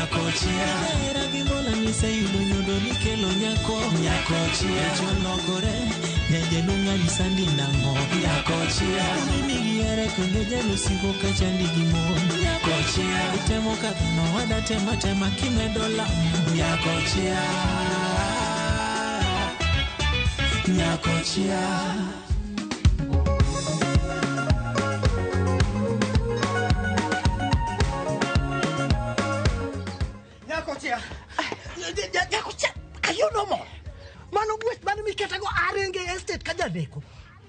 Nyakochia Hera gi mola niseyudo nyodo nikelo nyako Nyakochia Cholokore Nyajaluong' anyisa ni nang'o Nyakochia Mimi gi here kendo jalosiko kachandi gi mon Nyakochia Itemo kadho nowada tema tema kimedo lamo Nyakochia Nyakochia Nyakochia. Nyakochia. Are you normal? Mano gweth mane miketago arenge estate ka janeko.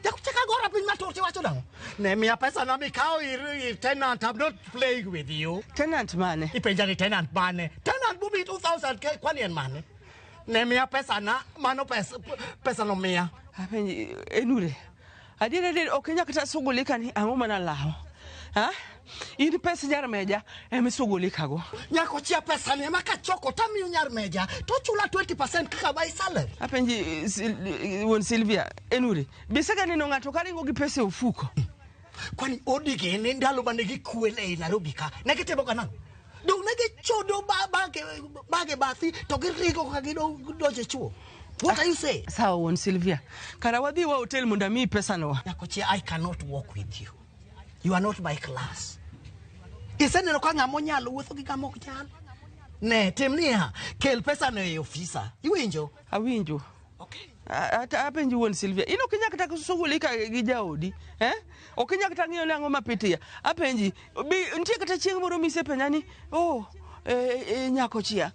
Nyakochia ka gora piny matur tiwacho nang'o? Ne miya pesa na mikawo ir, ir tenant. I'm not playing with you. Tenant mane? Ipenja ni tenant mane? Tenant momi 2000 ke kwani en mane? Ne miya pesa na mano pesa pesa no miya. Apenji enure. Adier adier ok inyal kata sugulika ni ang'o mana lawo. Ha? In pes nyar meja ema isugulika go. Nyakochia pesa ni ema kachoko tamiyo nyar meja to chula 20% kaka my salary. Apenji wuon Sylvia, enure. Bisega neno ng'ato karingo gi pesa e ofuko. Kwani odi gini ndalo mane gikwele ei Nairobi ka ne gitimo ga nang'o? Dong ne gichodo bage bathi to giringo ka gidonjo e chuo. What are you saying? Sawa wuon Sylvia. Kara wadhi wa hotel mondo amiyi pesa no. Nyakochia, I cannot walk with you. You are not my class. Iseneno ka ng'ama onyalo wuotho gi ng'ama ok nyal? Ne, tim niya, kel pesa no e ofisa. Iwinjo? Awinjo. Okay. Apenji wuon Sylvia, in ok inyal kata sugulika gi jaodi, eh? Ok inyal kata ng'iyo ni ang'o mapitia. Apenji, nitie kata chieng' moro misepenja ni, oh, nyakochia,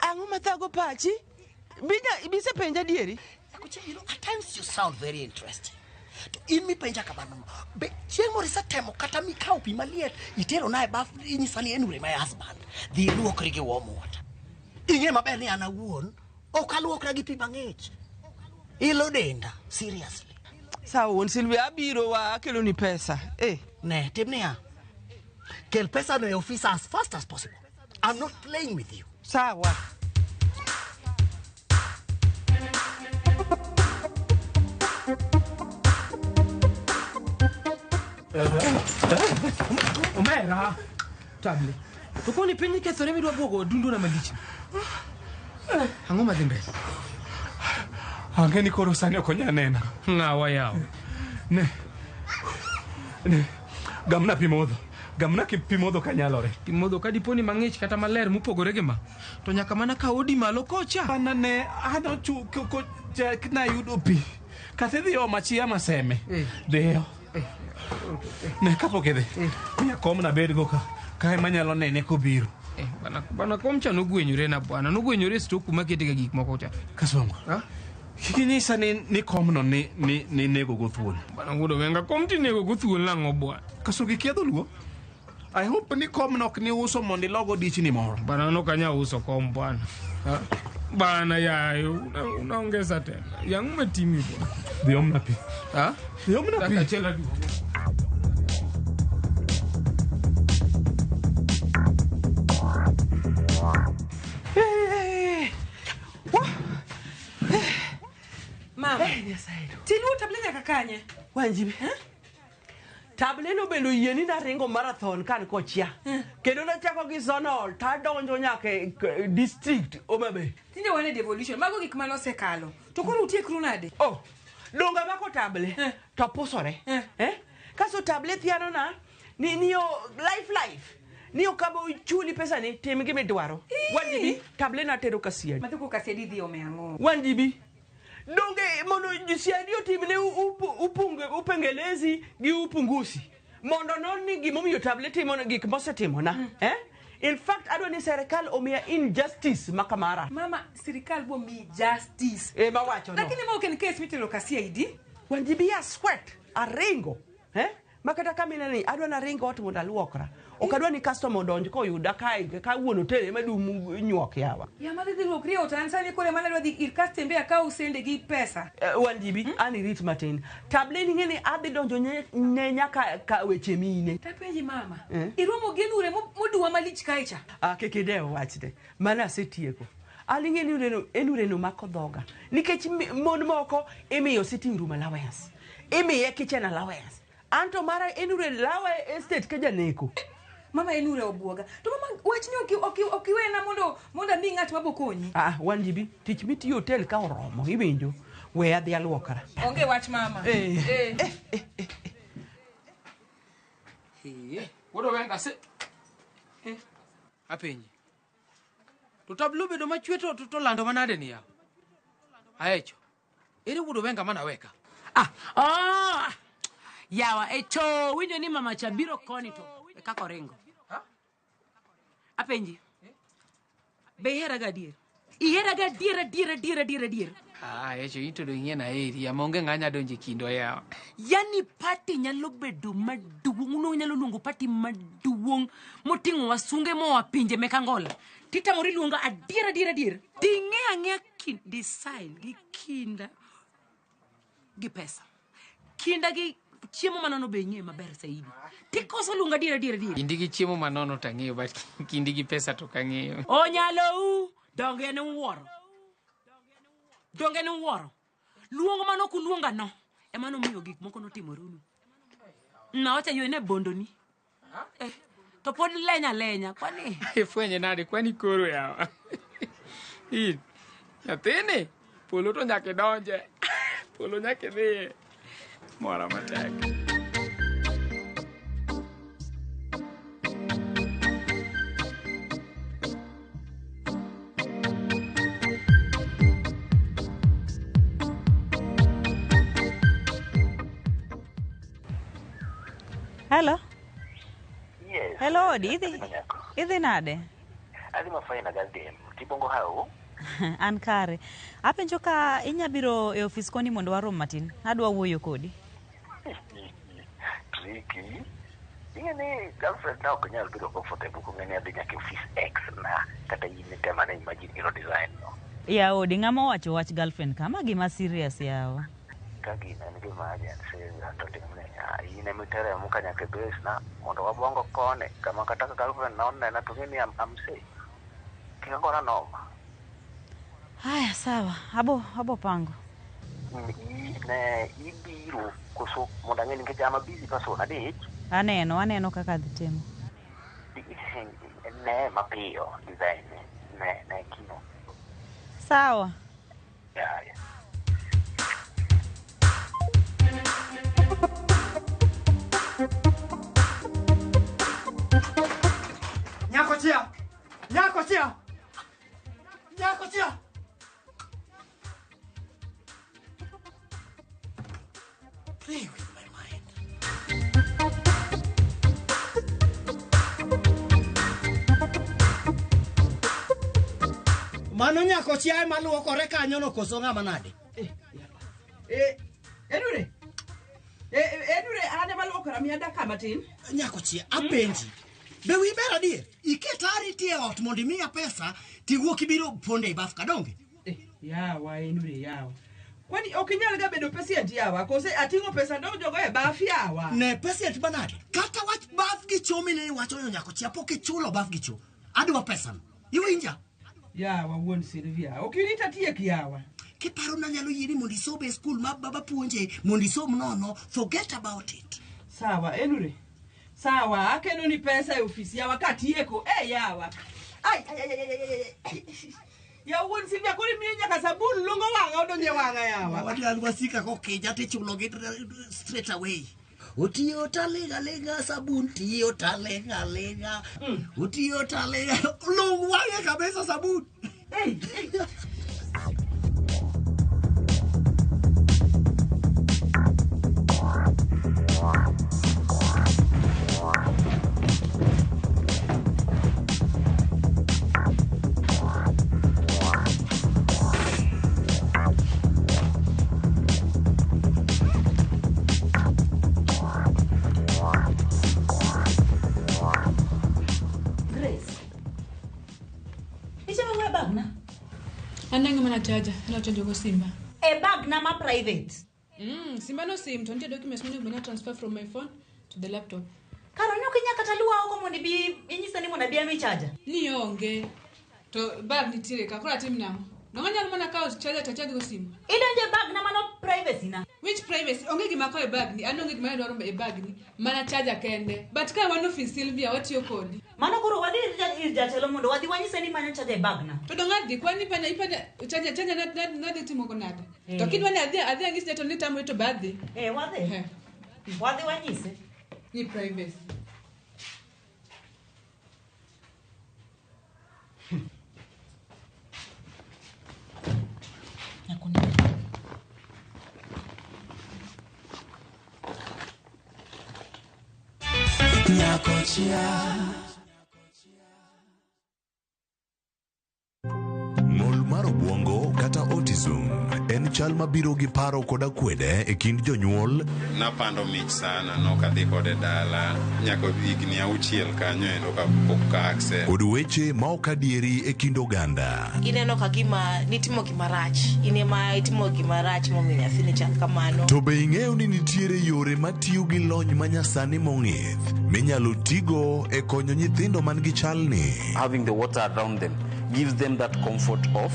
ang'o mathago pachi? Bisepenja adieri? Nyakochia, you know, at times you sound very interesting. To in mipenja kamano, be chieng' moro isetemo kata mikawo pi maliet, itero na e baf, inyisa ni Enure my husband. Dhi iluokri gi warm water. Ing'e maber ni an awuon, ok aluokra gi pi mang'ich. Ilo denda, seriously. Sawa wuon Sylvia, abiro wa akeloni pesa. Ne, tim niya. Kel pesa no e ofisa as fast as possible. I'm not playing with you. Sawa. Omera, table. To koni piny kethore midwa bwogo adundo na malich. Ang'o madhi mbele? Ang'e ni koro sani ok onyal nena. Ng'awa yawa. Ne. Ne. Gamna pi modho. Gamna pi modho kanyalore. Pi modho ka dipo ni mang'ich kata maler mopogore gi ma. To nyaka mana ka odi malo kocha. Ana ne an ochu ko ko nayudo pi. Kata idhi omo chia maseme. Dhiyo. Ne kapok idhi. Miya kom nabedgo ka. Kae manyalo nene kobiro. Bana kom cha nogwenyore na bwana. Nogwenyore e sto kuma kete ga gik moko cha. Kasongo. Ha? Kik inyisa ni komno ni nego go thuol. Bana wuod Owenga, kom ti nego go thuol nang'o bwana? Kasongo ikia dholuo? I hope ni komno ok ni uso mondo ilogo dichni moro. Bana no kanya uso kom bwana. Ha? Bana yayo, unaongeza tena. Yang matimi bwana. Dhi omna pi. Ha? Dhi omna pi. Dakika achiel aduogo. Mama. Tiluo table nyaka kanye? Wanjibi. Table no bende oyie ni naringo marathon kan kochia. Kendo nachako gi zonal tadonjo nyaka e district Homa Bay. Tinde wan e devolution, mago gik mane osekalo. To koro utiekru nade? Oh, donga mako table to pusore. Kaso table thiano na ni yo life. Ni ok abo chuli pesa ni tim gima idwaro. Wanjibi, table na tero Kasiadi. Madhi ko Kasiadi dhi ome ang'o? Wanjibi. Donge mondo Kasiadi otimne upengelezi gi upungusi. Mondo non ni gimomiyo table timo gik mosetimona. In fact, adwa ni serikal omiya injustice makamara. Mama, sirikal bo mi justice. Mawacho no. Lakini ma ok en case mitero Kasiadi. Wanjibi ya sweat, aringo. Makata kamina ni adwa na ringo ot mondo aluokra. Ok adwa ni customer odonj koyuda kae ka wuon otel ema dum nyuok yawa. Ya madhi dhi luokri ot an sani kore mana adwa dhi ir customer akaw sende gi pesa. Wanjibi, an irit matin. Table ni ng'eni adhi donjo ne nyaka ka weche mine. Tapenji mama. Iromo gi Nure moduwa malich kae cha. Kik idew wachne. Mana asetieko. An ing'e ni Enure no mako dhoga. Nikech mon moko imiyo sitting room allowance. Imiye kitchen allowance. Anto mara Enure lawa estate ka janeko. Mama enure obwoga. To mama wachni ok iwena mondo ami ng'at mabo konyi. Ah, wan jibi tich mitiyo hotel ka oromo iwinjo. We adhi aluokra. Onge wach mama. Eh. Wuod Owenga se apenji. To tablo bedo machwe to lando manade ni yawa. Aecho. Ere wuod Owenga mana weka. Ah! Yawa echo winjo ni mama cha biro koni to e kaka oringo. Apenji. Be ihera ga adier? Ihera ga adier adier adier adier adier. Ah, echo in to dong ing'e na eri ama onge ng'a nya donjo e kindwa yawa. Yani party nyalo bedo maduong', uno nyalo luongo party maduong' moting'o wasunge moa pinje mek Angola. Titamori luonga adier adier adier. Ting'e ang'eya design gi kinda gi pesa. Kinda gi chiemo manono be ing'eyo maber saidi. Tikoso luonga adier adier adier. Kindi gi chiemo manono to ang'eyo but kindi gi pesa to ok ang'eyo. Onyalou donge en wuoro. Donge en wuoro. Luong mano ok uluonga no. Ema nomiyo gik moko notimorenu. Nawacho yo ne bondoni. To pod lenya lenya kwani. Ifwenye nade kwani koro yawa. In nyathini polo to nyaka idonje. Polo nyaka idhiye. Mora matek. Hello. Yes. Hello, Odi. Idhi nade? Adhi mafine galdim. Tibongo how? An kare. Apenjo ka inya biro e ofis koni mondo warom matin. Adwa wuoyo kodi. Tricky. Ing'e ni girlfriend na ok nyal bedo comfortable kong'e ni adhi nyaka e ofis ex na kata in itema ne imagine gino design no. Ya Odi, ng'ama owacho wach girlfriend kama gima serious yawa. Ka gino en gima urgent serious to timne. In ema itere muka nyaka e base na mondo wabongo kone kama kata ka girlfriend na onena to ng'e ni I'm safe. Kik agora noma. Haya, sawa. Abo pango. Ne ibiro koso mondo ang'e nikech I'm a busy person adich. Aneno kaka adhi timo. Ne mapiyo design ne kino. Sawa. Yeah. Nyako chia. Nyako chia. Nyako chia. Play with my mind. Mano nyako chia ema luokore kanyo no koso ng'ama nade? Enure. Enure an ema luokora miya dakika matin. Nyako chia apenji. Be wi ber adier? Iketa ariti e ot mondo imiya pesa tiwuok ibiro ponde e baf kadonge? Yawa Enure yawa. Kwani ok inyal ga bedo patient yawa kose ating'o pesa donjogo e baf yawa. Ne patient manade? Kata wach baf gi cho mine iwacho ni nyako chia pok ichulo baf gi cho. Adwa pesa no. Iwinja? Yawa wuon Sylvia, ok irita tiek yawa. Kiparo nanyalo yieni mondo isom e skul ma baba puonje mondo isom nono, forget about it. Sawa Enure. Sawa, akeno ni pesa e ofis yawa katieko. Yawa. Ai ai ai ai. Ya wuon Sylvia koro imiyo nyaka sabun lungo wang'a odonje wang'a yawa. Wadhi an wasika kokija tichulo gi straight away. Otiyo talinga linga sabun tiyo talinga linga. Otiyo talinga lung wang'e kabisa sabun. Ichame bag na? Anang'o mana chaja, ena go Simba. E bag na ma private. Simba no sim to nitie documents monego bed ni transfer from my phone to the laptop. Karo ne ok inyal kata luwa oko mondo ibi inyisa ni mondo abi ami chaja. Ni onge. To bag nitiere ka, koro atim nang'o? Donge anyalo mana kawo charger to achaj go simu. Idonjo e bag na mano privacy na. Which privacy? Onge gima akawo e bag ni. An onge gima adwaro e bag ni. Mana charger kende. But ka wan ofis Sylvia watiyo kodi. Mano koro wadhi ir jatelo mondo wadhi wanyise ni manyo charger e bag na. To donge adhi kwani ipana ipana charger charger na na nadhi timo go nade? To kidwa ni adhi adhi anyis jatelo ni tamri to be adhi. Eh, wadhi. Wadhi wanyise. Ni privacy. Nyakochia. Ng'ol mar obwongo kata autism en chal mabiro gi paro kod akwede e kind jonyuol. Napando mich sana, nokadhi kode dala nyaka higni 6 kanyo endo kapok ka accept. Kod weche ma ok adieri e kind oganda. Ineno ka gima nitimo gima rach, in ema itimo gima rach momiyo nyathini chal kamano. To be ing'eyo ni nitiere yore matiyo gi lony manyasani mong'ith minyalo tigo e konyo nyithindo man gi chalni? Having the water around them gives them that comfort of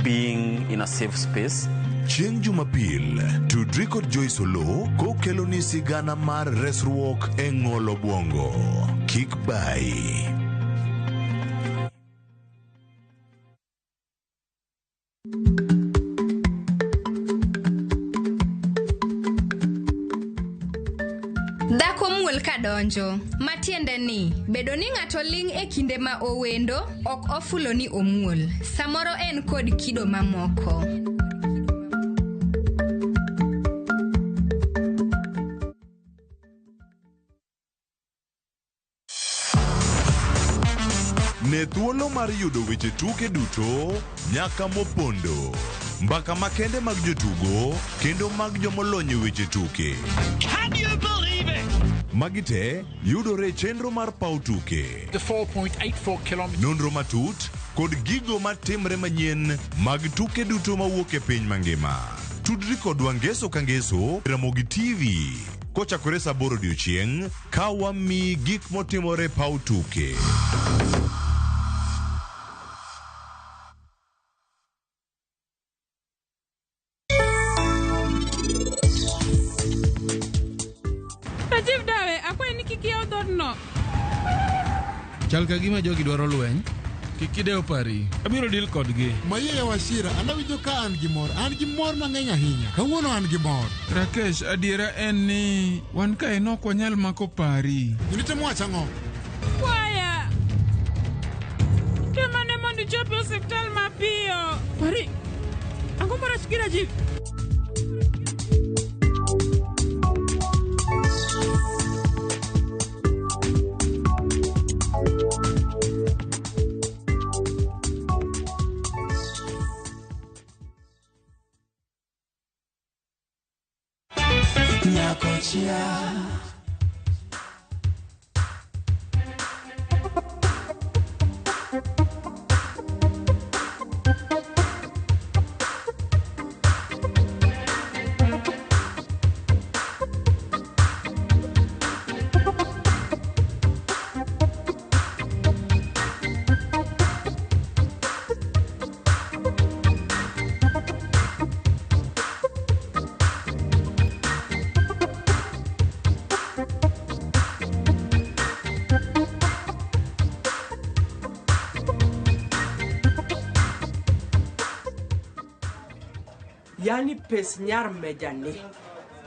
being in a safe space. Chieng' Jumapil, tudri kod Joyce Oloo kokelo ni sigana mar resruok e ng'ol obwongo. Kik bayi. Dhako muol ka donjo, matiende ni bedo ni ng'ato ling' e kinde ma owendo ok ofulo ni omuol. Samoro en kod kido mamoko. Ne thuolo mar yudo weche tuke duto nyaka mopondo. Mbaka makende mag jotugo kendo mag jomolony e weche tuke. Can you believe it? Magi te yudore e chenro mar paw tuke. The 4.84 kilometers. Nonro matut kod gigo matimre manyien mag tuke duto mawuok e piny mangima. Tudri kodwa ngeso ka ngeso Ramogi TV kochakore saa 8 odiochieng' ka wamiyi gik motimore paw tuke. Rajiv dawe, akwayi ni kik iyaw dhoodno. Chal ka gima jogi dwaro lweny. Kik idew pari. Abiro deal kodgi. Mayie Wachira, an awinjo ka an gi mor. An gi mor mang'eny ahinya. Kawuono an gi mor. Rakesh, adiera en ni wan kae nok wanyal mako pari. Initemo wacho ang'o? Kwaya. Temane mondo ichop e osiptal mapiyo. Pari. Ang'o marach gi Rajiv? Nyakochia. Yani pes nyar mejani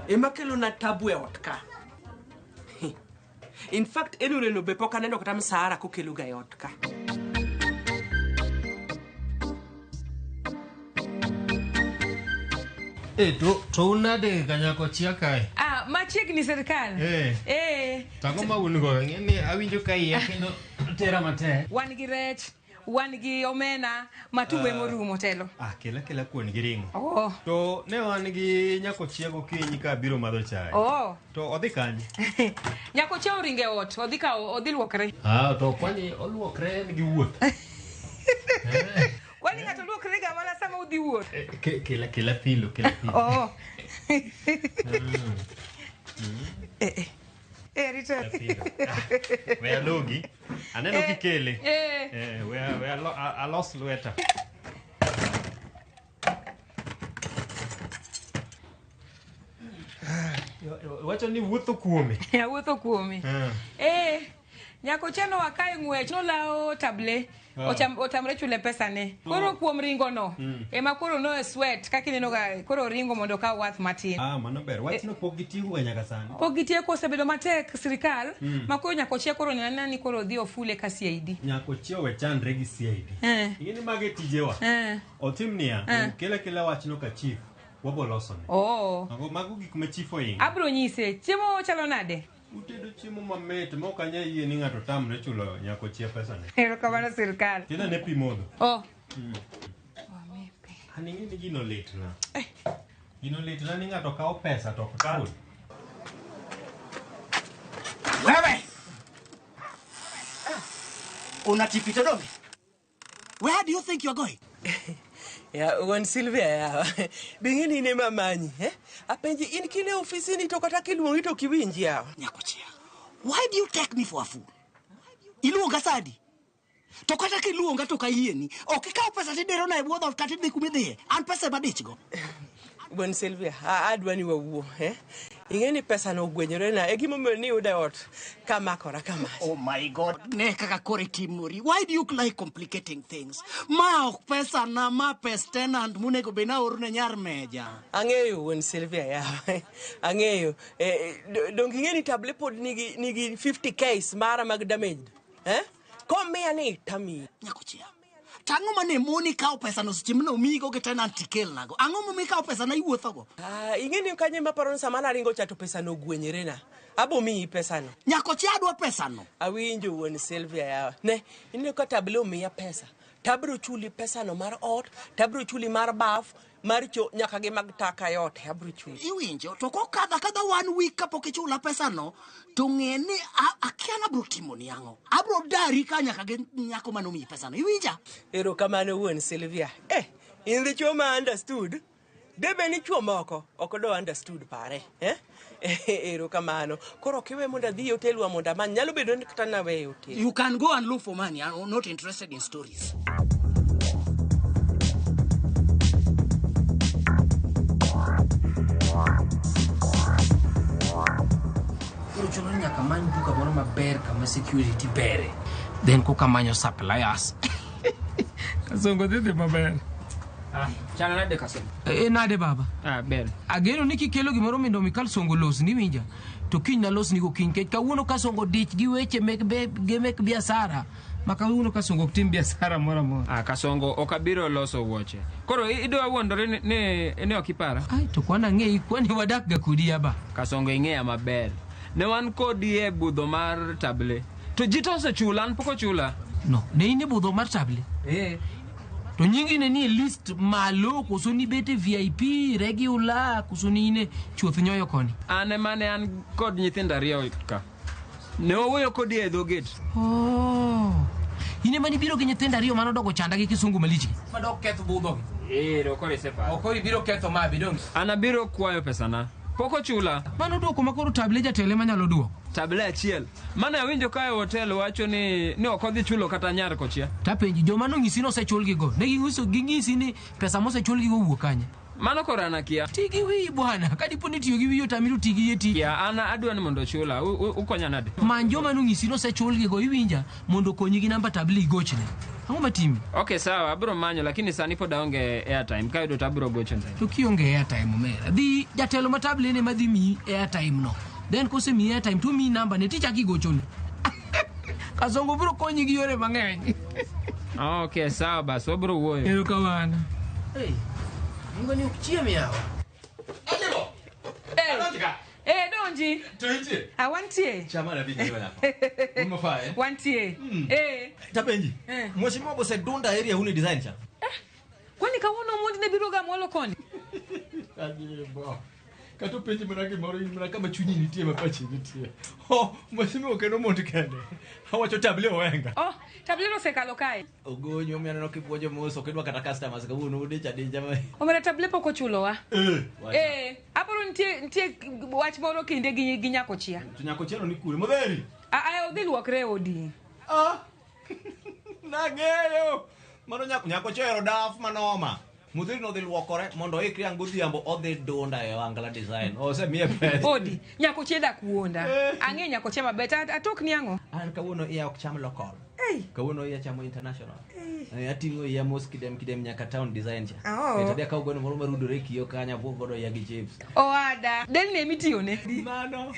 ema kelona tabu e ot ka. In fact, enureno be pok aneno kata msahara kokeloga e ot ka. To un nade kanyako chia kae? Ah, machiegni sirkal. Eh. Eh. Tang'o ma un go? Ing'e ni awinjo ka iya kendo tera matek. Wan gi rech, wan gi omena, matumbo emorumo telo. Ah, kela kela kuon gi ring'o. Oh. To ne wan gi nyako chia gokinyi ka biro madho chae. Oh. To odhi kanye? Nyako chia oringo e ot, odhi ka odhi luokre. Ah, to kwani oluokre en gi wuoth. Kwani ng'ato luokre ga mana sama udhi wuoth? Kela kela pilo, kela pilo. Oh. Mm. Eh, rito. We alogi. Aneno kikele. Eh. Eh, we alos lweta. Wacho ni wuotho kuome. Awuotho kuome. Eh, nyako chano wakae ng'wech nolawo table. Ah. Otamre chule pesa ne. Koro kuom ringo no. Ema koro no sweat kaka ineno ga koro ringo mondo okaw wath matin. Ah, mano ber. Wachno pok gitieko ga nyaka sani. Pok gitieko osebedo matek sirikal ma koro nyako chia koro nena ni koro odhi ofule ka CID. Nyako chiew we chandre gi CID. Ing'e ni mage tijewa. Otim niya, kela kela wachno ka chief, wabo losone. Oh. Mago mago gik ma chief oingo. Abro nyise, chiemo chalo nade? Utedo chiemo mamit ma ok anyal yie ni ng'ato tamre chulo nyako chia pesane. Erokamano sirikal. Tena ne pi modho. Oh. An ing'e ni gino litna. Gino litna ni ng'ato kawo pesa to ok chul. Wewe! Unatipita domi? Where do you think you're going? Ya, wuon Sylvia yawa. Bing'e ni in ema manyi, eh? Apenji in kine ofisini to kata kiluongi to kiwinji yawa. Nyakochia. Why do you take me for a fool? Iluonga sadi? To kata kiluonga to kayieni. Ok ikaw pesa tidero na e bwo dhoot kata idhi kumidhiye. An pesa ema dichgo. Wuon Sylvia, adwa ni wawuo, eh? Ing'e ni pesa no ogwenyore na, e gimomiyo ni yuda e ot kamakora kama. Oh my God, ne kaka koro itimori. Why do you like complicating things? Ma ok pesa na, ma pes tenant monego bed naoro ne nyar meja. Ang'eyo wuon Sylvia yawa. Ang'eyo. Donge ing'e ni table pod nigi 50 case mara mag damaged. Eh? Komiya ni tamiyi. Nyakochia. Tang'o mane moni kawo pesa no seche mane omiyigo gi tenant tikelnago? Ang'o momiyo ikawo pesa na iwuothogo? Ah, ing'e ni kanye maparo ni sama naringo cha to pesa no ogwenyore na. Abo miyi pesa no. Nyakochia adwa pesa no. Awinjo wuon Sylvia yawa. Ne, ineno ka table omiya pesa. Tabro chuli pesa no mar ot, tabro chuli mar baf, mar cho nyaka gi mag taka yote abro chuli. Iwinjo, to kokadho akadha one week kapok ichula pesa no, to ng'e ni akia nabro timoni ang'o. Abro dari ka nyaka gi nyako manomiyi pesa no. Iwinja? Erokamano wuon Sylvia. Eh, in dichuo ma understood. Debe ni chuo moko ok do understood pare. Eh? Erokamano. Koro ok iwe mondo adhi e hotel wa mondo amany. Nyalo bedo ni kata nawe e hotel. You can go and look for money. I'm not interested in stories. Koro chuno ni nyaka many duka moro maber kama security bere. Then koka manyo suppliers. Kasongo dhi maber. Chalo nade Kasongo? E nade baba? Ah, ber. Ageno ni kikelo gimoro mondo mi kal songo losni winja. To kiny na losni go kiny nikech kawuono Kasongo dich gi weche mek be, ge mek biasara. Ma kawuono Kasongo ok tim biasara moro amora. Ah, Kasongo ok abiro loso wuoche. Koro idwa wuondori ni ok ipara? Ai, to kwana ng'eyi kwani wadak ga kodi yaba. Kasongo ing'eya maber. Ne wan kodi e budho mar table. To ji to osechula, an pok ochula. No, ne in e budho mar table. Eh. To nyingi ne nie list malo koso ni bet e VIP regular koso ni in e chuoth nyoyo koni. An ema ne an kod nyithindo ariyo ka. Ne wawuoyo kodi e dho gate. Oh. In ema nibiro gi nyithindo ariyo manodogo chanda gi kisungu malich gi. Madok ketho budho gi. Ero koro iseparo. Ok koro ibiro ketho ma be donge. An abiro kwayo pesana. Pok ochula. Mano duoko ma koro table jatelo ema nyalo duoko. Table achiel. Mane awinjo ka e hotel wacho ni ok odhi chulo kata nyar kochia. Tapenji joma nonyisi ni osechulgi go. Ne ging'iso ging'isi ni pesa mosechulgi go owuok kanye. Mano koro an akia. Ti gi wiyi bwana. Ka dipo ni tiyo gi wiyi otami to ti gi yeti. Ya an adwa ni mondo ochula. Ukonya nade? Many joma nonyisi ni osechulgi go iwinja mondo okonyi gi namba table igochne. Ang'o matimi? Okay, sawa, abiro manyo lakini sani pod aonge airtime. Kayudo to abiro gocho. To kionge airtime omera. Dhi jatelo ma table ne madhi miyi airtime no. Then kosemiyi airtime to miyi namba ne tichako igochone. Kasongo biro konyi gi yore mang'eny. Okay, sawa bas, wabiro wuoyo. Erokamano. Hey, Mungu ni ok chiem yawa. Eh, donji. To intie? Ah, wantie. Chama na piny nyako. Umafa eh? Wantie. Eh. Tapenji. Eh. Mheshimiwa bosedunda area huni design cha. Kwani kawuono Omondi ne biro ga mwalo koni? Ajimbo. Kata openji mana gimoro in mana kama chunyi nitie ma pachi nitie. Oh, mheshimiwa ok en Omondi kende. Awacho table owenga. Oh, table osekalo kae. Ogonyo mi aneno kibuonjo mos ok idwa kata customers kawuono udich adinja ma. Omera table pok ochulowa. Eh. Eh, aparo nitie wach moro kinde gi nyako chia. To nyako chielo ni kure modheri. Ah, ah, odhi luokre e odi. Ah. Nang'eyo. Mano nyako chielo daf manoma. Mudhiri nodhi luokore mondo oikre ang' godhiambo odhi dunda e Wangla Design. Osemiye pesa. Odi, nyako chieda kuonda. Ang'e nyako chia maber. Atok ni ang'o? An kawuono iya ok cham local. Ei. Kawuono iya chamo international. Ei. Ating'o iya mos kidem kidem nyaka town design cha. Oh. To adhi akaw gweno moro marudore e kiyo kanyo abuog godo iya gi chips. Oada. Delni emitiyone. Mano.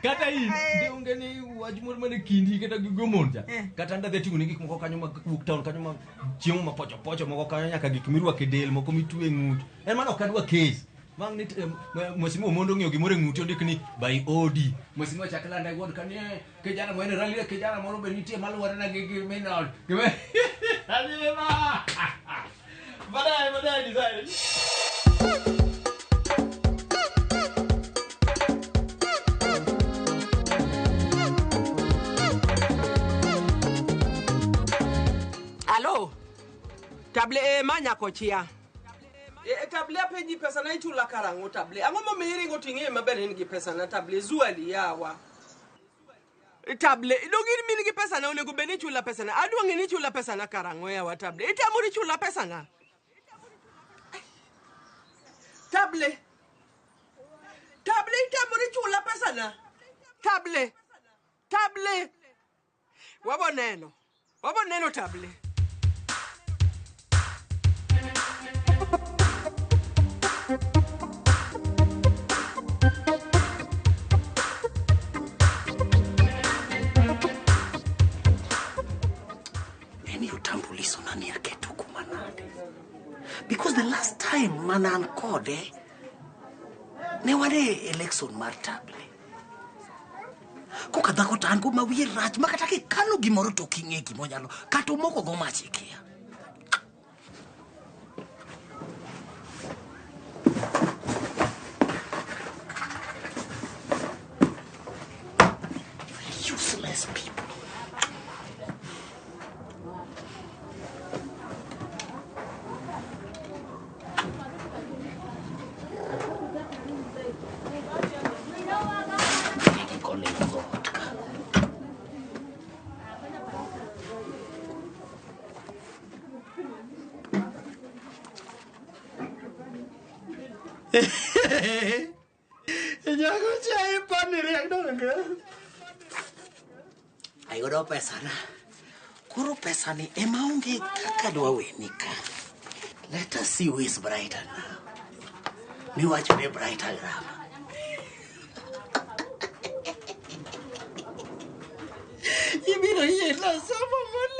Kata in, de onge ni wach moro mane kindi kata gi gomon cha. Kata an dadhi ating'o ni gik moko kanyo mag wuok town kanyo mag chiemo ma pocho pocho moko kanyo nyaka gik mirwako e del moko mitwe e ng'ut. En mano ok adwa case. Mang ni mheshimiwa Omondo ong'iewo gimoro e ng'ute ondik ni by Odi. Mheshimiwa chak landa e ward kanyo kijana mwene rally kijana moro be nitie maluwore na gi minot. Alima. Baadaye baadaye design. Alo. Table e ma nyako chia. E, table apenji pesa na ichula karang'o table. Ang'o momiyo iringo ting'e maber ni in gi pesa na table zuali yawa. Table, dong in min gi pesa na onego bed ni ichula pesa na. Adwa ng'e ni ichula pesa na karang'o yawa table. Itamori chula pesa na. Table. Table itamori chula pesa na. Table. Table. Wabo neno. Wabo neno table. En utambuliso nani aketo kuma nade? Because the last time mana an kode, ne wan e election mar table. Koka dhako to an go ma wiye rach ma kata kikalo gimoro to ok ing'e gimonyalo kata omoko go mach ikia. Useless people. Ayudo pesana. Koro pesani ema onge kaka dwa weni ka. Let us see who is brighter now. Miwacho ni brighter grama. Ibiro yie na somo mondo